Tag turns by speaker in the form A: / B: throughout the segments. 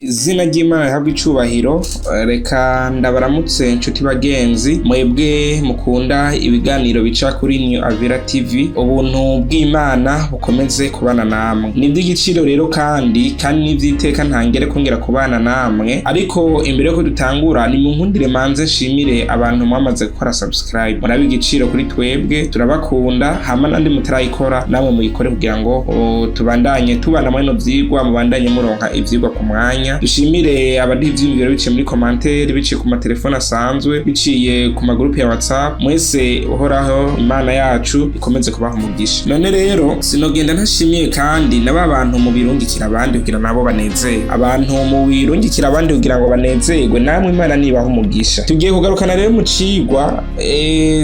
A: Izina ry'Imana rihabwe icubahiro. Reka ndabaramutse nshuti bagenzi, mwebwe mukunda ibiganiro bica kuri New Avira TV. Ubuntu bw'Imana bukomeze kubana namwe. Ni ivy'igiciro rero kandi n'ivy'iteka ntangere kongera kubana namwe. Ariko imbere yuko dutangura, ni munkundire manze nshimire abantu mwamaze gukora subscribe. Murabe igiciro kuri twebwe, turabakunda. Hama nandi mutarayikora, namwe muyikore kugira ngo tubandanye tubana mweno vyigwa, mubandanye muronka ivyigwa ku mwanya. Dushimire abaduha ivyiyumviro biciye muri commentaire, biciye ku matelefone asanzwe, biciye ku magurupe ya WhatsApp. Mwese Uhoraho Imana yacu ikomeze kubaha umugisha. None rero sinogenda ntashimiye kandi na ba bantu mubirungikira abandi kugira nabo banezerwe. Abantu mubirungikira abandi kugira ngo banezerwe, namwe Imana nibaha umugisha. Tugiye kugarukana rero mu cigwa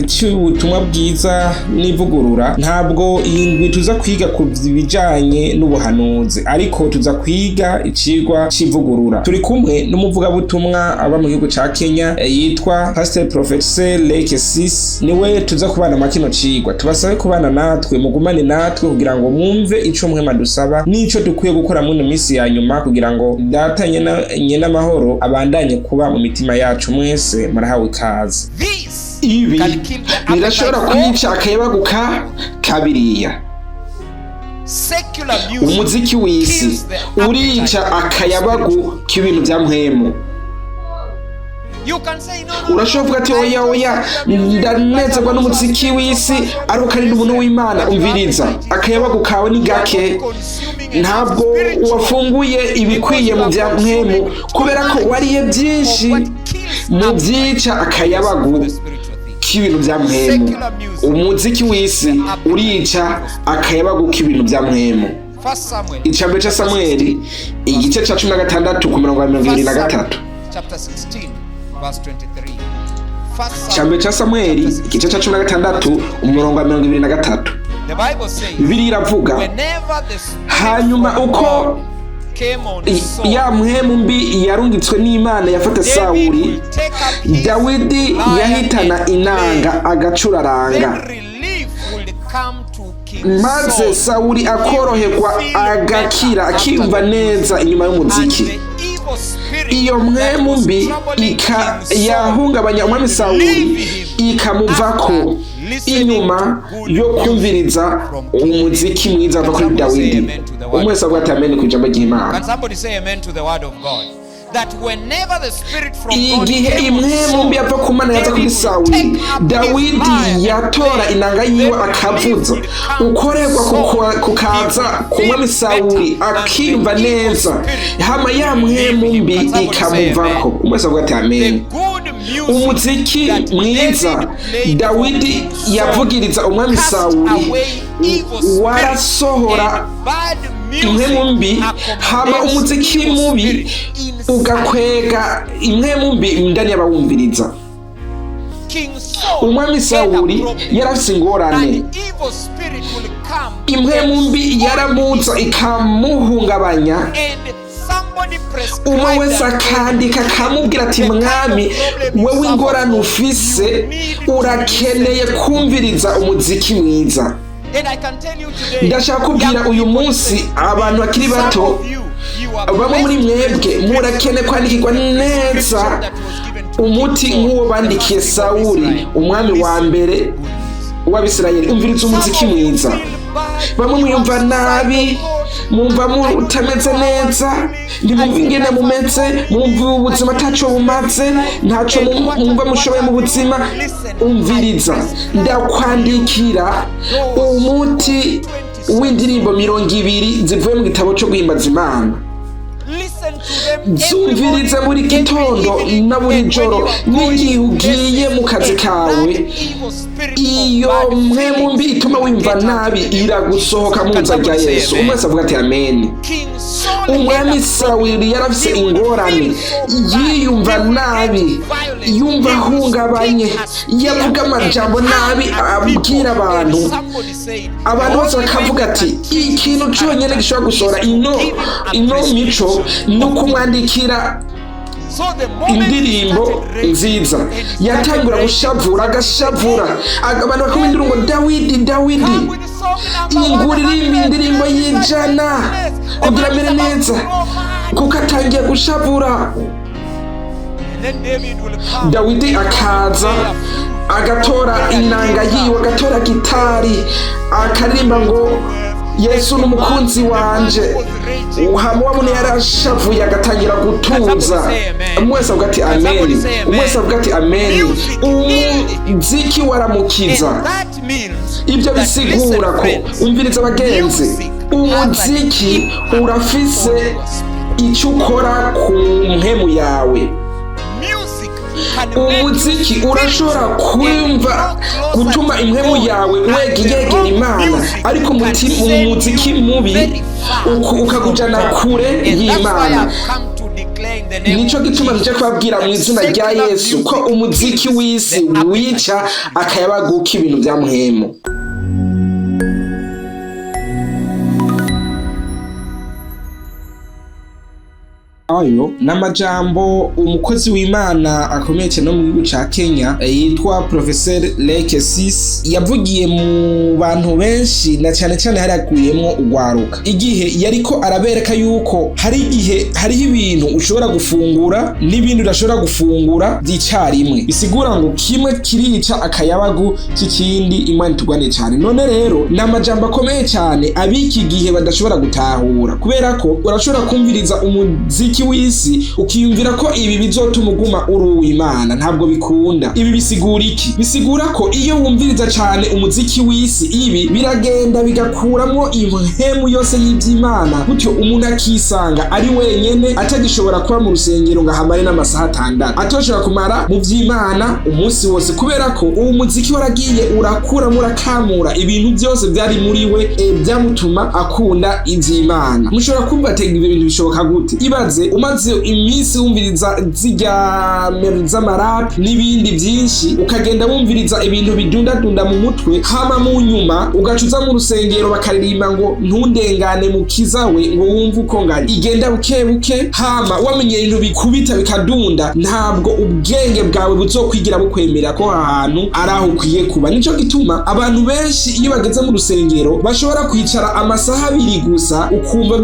A: c'ubutumwa bwiza n'ivugurura. Ntabwo iyi ndwi tuza kwiga ku bijanye n'ubuhanuzi, ariko tuza kwiga icigwa c'ivugurura. Turi kumwe n'umuvugabutumwa aba mu gihugu ca Kenya, yitwa Pastor Professor Leke Sis. Niwe tuza kubana mu kino cigwa. Tubasabe kubana natwe, mugumane natwe kugira ngo mwumve ico Muhema dusaba n'ico dukwiye gukora muri ino minsi ya nyuma kugira ngo Data nyene amahoro abandanye kuba mu mitima yacu. Mwese murahawe ikaze.
B: This
C: Ibi
B: can kill the
C: birashobora
B: appetite for
C: kwica akayabagu ka kabiriya.
B: Secular music
C: Umuziki w'isi
B: kills the
C: urica
B: appetite
C: akayabagu k'ibintu bya mpwemu.
B: You can say, "No, no,
C: Urashobora kuvuga ati: "Oya, oya, ndanezerwa n'umuziki w'isi," ariko kandi n'umuntu w'Imana, umviriza, akayabagu kawe ni gake. Ntabwo wafunguye ibikwiye mu bya mpwemu kubera ko wariye byinshi mu byica akayabagu k'ibintu bya mpwemu. Umuziki w'isi urica akayabagu k'ibintu bya mpwemu.
B: First Samuel
C: Icambere ca Samweli, igice ca 16, ku murongo wa 23.
B: Chapter 16 verse 23. First
C: Icambere ca Samweli, igice ca 16, umurongo wa 23.
B: The Bible says,
C: Bibiliya iravuga:
B: whenever the Spirit
C: Hanyuma
B: from
C: uko
B: God came on Saul,
C: ya mpwemu mbi yarungitswe n'Imana yafata
B: David
C: Sawuli,
B: will take up his
C: Dawidi
B: lyre
C: yahitana
B: and
C: inanga
B: play.
C: agacuraranga.
B: Then relief will come to King
C: Maze
B: Saul.
C: Sawuli akoroherwa, agakira, akiyumva neza inyuma y'umuziki. Iyo mpwemu mbi yahungabanya umwami Sawuli ikamuvako inyuma yo kumviriza umuziki mwiza ava kuri Dawidi. Umwe wese avuga ati amen ku ijambo ry'Imana.
B: Can somebody say amen to the word of God? That whenever the Spirit from God
C: Igihe
B: came on
C: impwemu mbi
B: Saul,
C: yava ku Mana yaza kuri
B: David would
C: Sawuli,
B: take up his
C: Dawidi
B: lyre and
C: yatora
B: play.
C: inanga yiwe
B: Then
C: akavuza.
B: relief will come to
C: Ukorerwa
B: Saul.
C: kukaza
B: He will
C: ku mwami
B: feel
C: Sawuli,
B: better and
C: akiyumva
B: the evil
C: neza,
B: spirit
C: hama ya
B: will leave
C: mpwemu
B: him.
C: mbi
B: Can somebody say
C: ikamuvako.
B: amen?
C: Umwe wese avuga ati
B: The
C: amen.
B: good music
C: Umuziki
B: that
C: mwiza
B: David played
C: Dawidi
B: for King Saul
C: yavugiriza umwami
B: cast
C: Sawuli
B: away evil spirit
C: warasohora
B: and bad music
C: impwemu mbi, hama
B: accommodates
C: umuziki
B: evil
C: mubi
B: spirit inside.
C: ugakwega impwemu mbi indani y'abawumviriza.
B: King Saul
C: Umwami
B: had a
C: Sawuli
B: problem.
C: yari afise ingorane.
B: And evil spirit will come
C: Impwemu
B: and
C: mbi
B: spoil
C: yaramuza
B: his
C: ikamuhungabanya.
B: And somebody prescribed
C: Umwe wese
B: and told
C: akandika
B: him,
C: akamubwira ati:
B: "The kind of
C: "Mwami,
B: problem you
C: wewe
B: suffer
C: ingorane
B: from,
C: ufise,
B: you need to
C: urakeneye
B: listen to
C: kumviriza umuziki mwiza."
B: And I can tell you today,
C: Ndashaka kubwira
B: young
C: uyu
B: people,
C: munsi
B: listen to me.
C: abantu bakiri
B: Some
C: bato,
B: of you, you are
C: bamwe muri
B: blessed
C: mwebwe
B: with
C: murakene kwandikirwa neza umuti nk'uwo bandikiye Sawuli, umwami wa mbere w'Abisirayeli: umviriza umuziki mwiza. Bamwe mwiyumva nabi, mwumva mutameze neza, ntimwumva ingene mumeze, mwumva ubuzima ataco bumaze, ntaco mwumva mushoboye mu buzima. Umviriza, ndakwandikira umuti w'indirimbo 20 zivuye mu gitabo co guhimbaza Imana. Zumvirize buri gitondo na buri joro n'igihe ugiye mu kazi kawe. Iyo mpwemu mbi ituma wumva nabi iragusohoka mu nza rya Yesu. Umwe wese avuga ati amen. Umwami Sawuli yarafise ingorane, yiyumva nabi, yumva ahungabanye, yavuga amajambo nabi, abwira abantu. Abantu bose bakavuga ati: "Ikintu cyonyine gishobora gusohora ino mico ni ukumwandikira indirimbo nziza." Yatangura gushavura, agashavura, abantu bakamubwira ngo: "Dawidi, Dawidi." Ingura iririmba indirimbo y'ijana kugira amere neza, kuko atangiye gushavura. Dawidi akaza agatora inanga yiwe, agatora gitari, akaririmba ngo Yesu ni umukunzi wanje. Hama wa muntu yarashavuye agatangira gutuza. Umwe wese avuga ati amen, umwe wese avuga ati amen. Umuziki waramukiza. Ibyo bisigura ko, umviriza abagenzi, umuziki urafise icyo ukora ku mpemu yawe. Umuziki urashobora kumva gutuma impemu yawe wegera Imana, ariko umuziki mubi ukakujana kure y'Imana. Nico gituma nje kubabwira mu izina rya Yesu ko umuziki w'isi wica akayabaguka ibintu bya muhemu. Ayo n'amajambo umukozi w'Imana akomeye cyane no mu gihugu ca Kenya, yitwa Professor Leke Sis, yavugiye mu bantu benshi, na cyane cyane haraguyemwo ugwaruka, igihe yariko arabereka yuko hari igihe hariho ibintu ushobora gufungura n'ibindi udashobora gufungura by'icarimwe, bisigura ngo kimwe kirica akayabagu k'ikindi. Imana itugwane cyane. None rero ni amajambo akomeye cyane ab'iki gihe badashobora gutahura, kubera ko urashobora kumviriza umuziki w'isi ukiyumvira ko ibi bizotuma uguma uri uw'Imana. Ntabwo bikunda. Ibi bisigura iki? Bisigura ko iyo wumviriza cyane umuziki w'isi, ibi biragenda bigakuramwo impemu yose y'iby'Imana, gutyo umuntu akisanga ari wenyene, atagishobora kuba mu rusengero ngo ahamare n'amasaha 6, atoshobora kumara mu by'Imana umunsi wose, kubera ko uwo muziki waragiye urakuramo, urakamura ibintu byose byari muri we, byamutuma akunda iby'Imana. Mushobora kumva atega ibyo bintu bishoboka gute? Ibaze umaze iminsi wumviriza zirya z'amarapu n'ibindi byinshi, ukagenda wumviriza ibintu bidundadunda mu mutwe, hama mu nyuma ugaca uza mu rusengero bakaririmba ngo ntundengane mukiza we, ngo wumve uko ngari igenda buke buke, hama wamenye ibintu bikubita bikadunda, ntabwo ubwenge bwawe buzokwigira bukwemera ko ahantu ari aho ukwiye kuba. Nico gituma abantu benshi iyo bageze mu rusengero bashobora kwicara amasaha 2 gusa, ukumva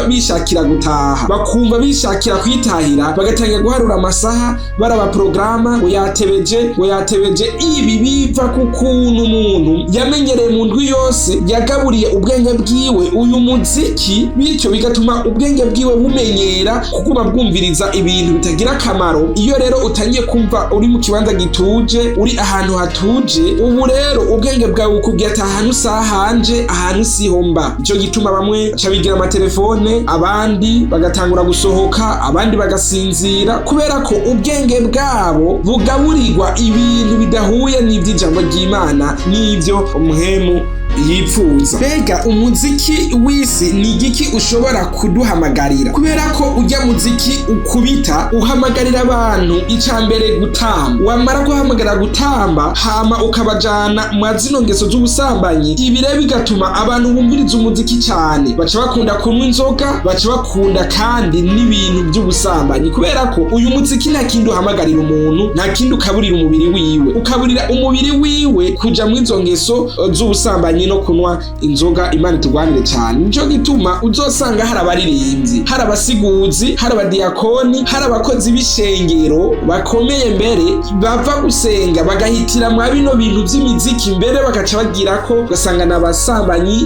C: bishakira gutaha, bakumva bishakira kwitahira, bagatangira guharura amasaha, baraba porogaramu ngo yatebeje, ngo yatebeje. Ibi biva ku kuntu umuntu yamenyereye mu ndwi yose yagaburiye ubwenge bwiwe uyu muziki, bityo bigatuma ubwenge bwiwe bumenyera kuguma bwumviriza ibintu bitagira akamaro. Iyo rero utangiye kumva uri mu kibanza gituje, uri ahantu hatuje, ubu rero ubwenge bwawe bukubwira ati ahantu si ahanje, ahantu siho mba. Ico gituma bamwe baca bigira amatelefone, abandi bagatangura gusohoka, abandi bagasinzira, kubera ko ubwenge bwabo bugaburirwa ibintu bidahuye n'ivy'ijambo ry'Imana n'ivyo umuhemu yipfuza. Mbega umuziki w'isi ni igiki ushobora kuduhamagarira? Kubera ko ujya muziki ukubita uhamagarira abantu icambere gutamba, wamara guhamagarira gutamba hama ukabajana mwa zino ngeso z'ubusambanyi. Ibi rero bigatuma abantu bumviriza umuziki cyane baca bakunda kunywa inzoga, baca bakunda kandi n'ibintu by'ubusambanyi, kubera ko uyu muziki nta kindi uhamagarira umuntu, nta kindi ukaburira umubiri wiwe, ukaburira umubiri wiwe kuja mu izo ngeso z'ubusambanyi no kunywa inzoga. Imana itugwanire cyane. Nico gituma uzosanga hari abaririmbyi, hari abasiguzi, hari abadiyakoni, hari abakozi b'ishengero bakomeye, mbere bava gusenga bagahitira mwa bino bintu by'imiziki, mbere bagaca bagira ko ugasanga n'abasambanyi,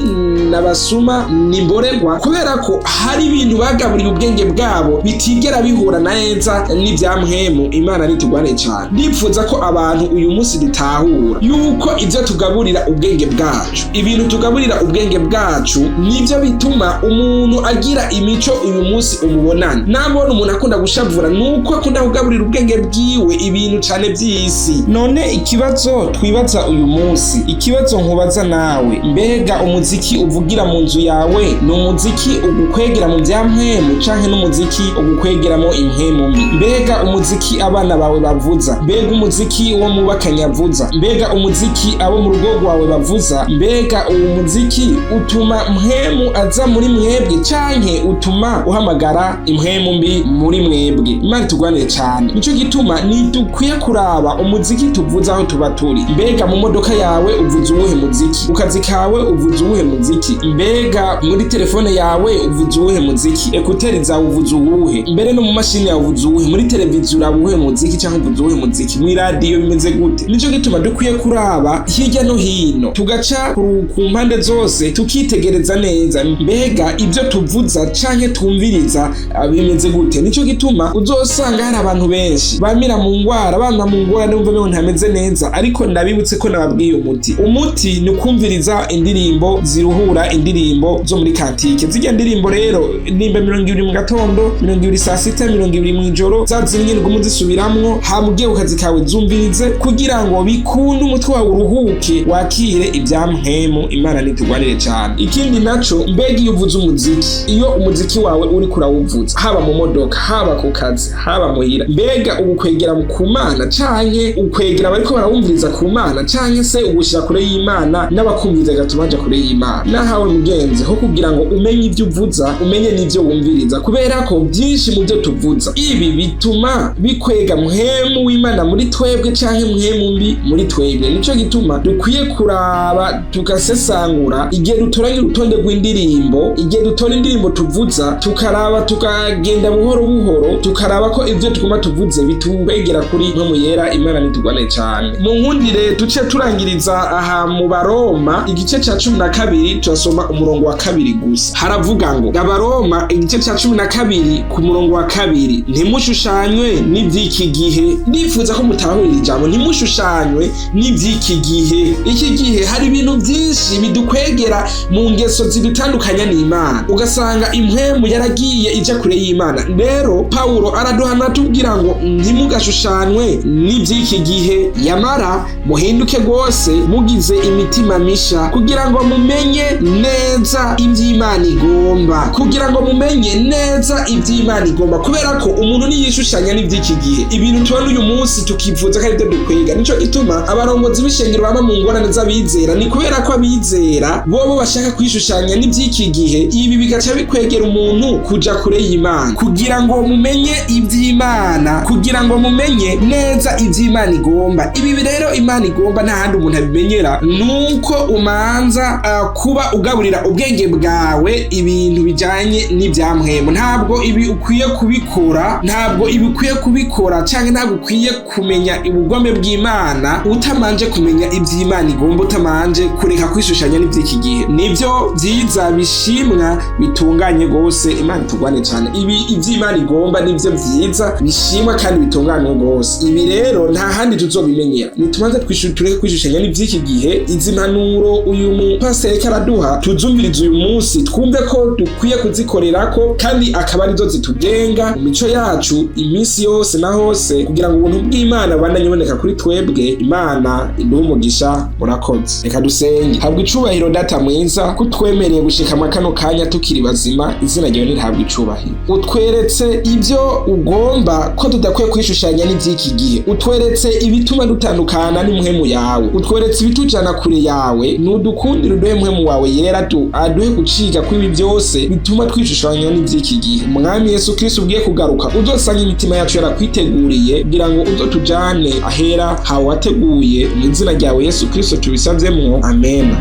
C: n'abasuma, n'imborerwa, kubera ko hari ibintu bagaburiye ubwenge bwabo bitigera bihura neza n'ibya mpemu. Imana nitugwanire cyane. Ndipfuza ko abantu uyu munsi dutahura yuko ibyo tugaburira ubwenge bwacu, ibintu tugaburira ubwenge bwacu nibyo bituma umuntu agira imico uyu munsi umubonana. Nabona umuntu akunda gushavura nuko akunda kugaburira ubwenge bwiwe ibintu cyane by'isi. None ikibazo twibaza uyu munsi, ikibazo nkubaza nawe, mbega umuziki uvugira mu nzu yawe ni umuziki ugukwegera mu bya mpwemu canke n'umuziki ugukwegeramo impwemu mbi? Mbega umuziki abana bawe bavuza, mbega umuziki wo mubakanye avuza, mbega umuziki abo mu rugo rwawe bavuza, mbega
A: Mbega uwo muziki utuma mpwemu aza muri mwebwe canke utuma uhamagara impwemu mbi muri mwebwe? Imana itugwanire cane. Nico gituma nidukwiye kuraba umuziki tuvuza aho tuba turi. Mbega mu modoka yawe uvuza uwuhe muziki? Ku kazi kawe uvuza uwuhe muziki? Mbega muri telefone yawe uvuza uwuhe muziki? Écouteurs zawe uvuza uwuhe? Mbere no mu mashini yawe uvuza uwuhe? Muri televiziyo uraba uwuhe muziki canke uvuza uwuhe muziki? Mw'iradiyo bimeze gute? Nico gituma dukwiye kuraba hirya no hino, tugaca ku mpande zose, tukitegereza neza mbega ibyo tuvuza canke twumviriza bimeze gute. Nico gituma uzosanga hari abantu benshi bamira mu ngwara, bama mu ngwara, numva mewe ntameze neza. Ariko ndabibutse ko nababwiye umuti. Umuti ni ukumviriza indirimbo ziruhura, indirimbo zo muri cantiques. Zirya ndirimbo rero, nimba 20 mu gatondo, 20 saa sita, 20 mw'ijoro, za zindi nyene ugume uzisubiramwo. Hama ugiye ku kazi kawe, zumvirize kugira ngo bikunde umutwe wawe uruhuke, wakire ibya mpwemu. Imana nitugwanire cane. Ikindi naco, mbega iyo uvuze umuziki, iyo umuziki wawe uriko urawuvuza, haba mu modoka, haba ku kazi, haba muhira, mbega ugukwegera ku Mana canke ukwegera bariko barawumviriza ku Mana, canke se ugushira kure y'Imana n'abakumviriza gatuma baja kure y'Imana? Nahawe mugenzi ho kugira ngo umenye ibyo uvuza, umenye n'ivyo wumviriza, kubera ko byinshi mu byo tuvuza ibi bituma bikwega mpwemu w'Imana muri twebwe canke mpwemu mbi muri twebwe. Nico gituma dukwiye kuraba tugasesangura igihe dutoranya urutonde rw'indirimbo, igihe dutora indirimbo tuvuza, tukaraba, tukagenda buhoro buhoro, tukaraba ko ibyo tuguma tuvuze bitubegera kuri mpwemu yera. Imana nitugwane cane. Mu nkundire duce turangiriza aha mu Baroma igice ca 12, turasoma umurongo wa 2 gusa. Haravuga ngo, Abaroma igice ca 12 ku murongo wa 2: "Ntimushushanywe n'ivy'iki gihe." Ndifuza ko mutahurira ijambo "ntimushushanywe n'ivy'iki gihe". Iki gihe hari ibintu byinshi bidukwegera mu ngeso zidutandukanya n'Imana, ugasanga impwemu yaragiye ija kure y'Imana. Rero Pawulo araduhana atubwira ngo: "Ntimugashushanwe n'ivy'iki gihe, yamara muhinduke rwose mugize imitima misha, kugira ngo mumenye neza ivy'Imana igomba", kugira ngo mumenye neza ivy'Imana igomba. Kubera ko umuntu niyishushanya n'ivy'iki gihe, ibintu tubona uyu munsi tukifuza ko aribyo dukwega. Nico gituma abarongozi b'ishengero baba mu ngorane z'abizera, ni kubera ko abizera bobo bashaka kwishushanya n'ivy'iki gihe. Ibi bigaca bikwegera umuntu kuja kure y'Imana. Kugira ngo mumenye ivy'Imana, kugira ngo mumenye neza ivy'Imana igomba. Ibi rero Imana igomba, nta handi umuntu abimenyera, nuko umanza kuba ugaburira ubwenge bwawe ibintu bijanye n'ivyampwemu. Ntabwo ibi ukwiye kubikora, ntabwo ibi ukwiye kubikora, canke ntabwo ukwiye kumenya ubugome bw'Imana utamanje kumenya ivy'Imana igomba, utamanje kureka kwishushanya n'ivy'iki gihe. Nivyo vyiza, bishimwa, bitunganye gose. Imana itugwane cane. Ibi ivy'Imana igomba nivyo vyiza, bishimwa kandi bitunganye gose. Ibi rero nta handi tuzobimenyera, nitubanze tureke kwishushanya n'ivy'iki gihe. Izi mpanuro uyu mupasiteri araduha, tuzumvirize uyu munsi, twumve ko dukwiye kuzikorerako, kandi akaba arizo zitugenga mu mico yacu iminsi yose na hose, kugira ngo ubuntu bw'Imana bubandanye buboneka kuri twebwe. Imana iduhe umugisha. Murakoze. Reka dusenge. Habwa icubahiro, Data mwiza, kutwemereye gushika mwa kano kanya tukiri bazima. Izina ryawe nirihabwa icubahiro. Utweretse ibyo ugomba, ko tudakwiye kwishushanya n'ivy'iki gihe. Utweretse ibituma dutandukana n'impwemu yawe, utweretse ibitujana kure yawe. Nudukundire uduhe mpwemu wawe yera tu aduhe gucika kw'ibi byose bituma twishushanya n'ivy'iki gihe. Mwami Yesu Kristo, ugiye kugaruka uzosanga imitima yacu yarakwiteguriye, kugira ngo uzotujane ahera hawe wateguye. Mu izina ryawe Yesu Kristo tubisavyemwo, amena.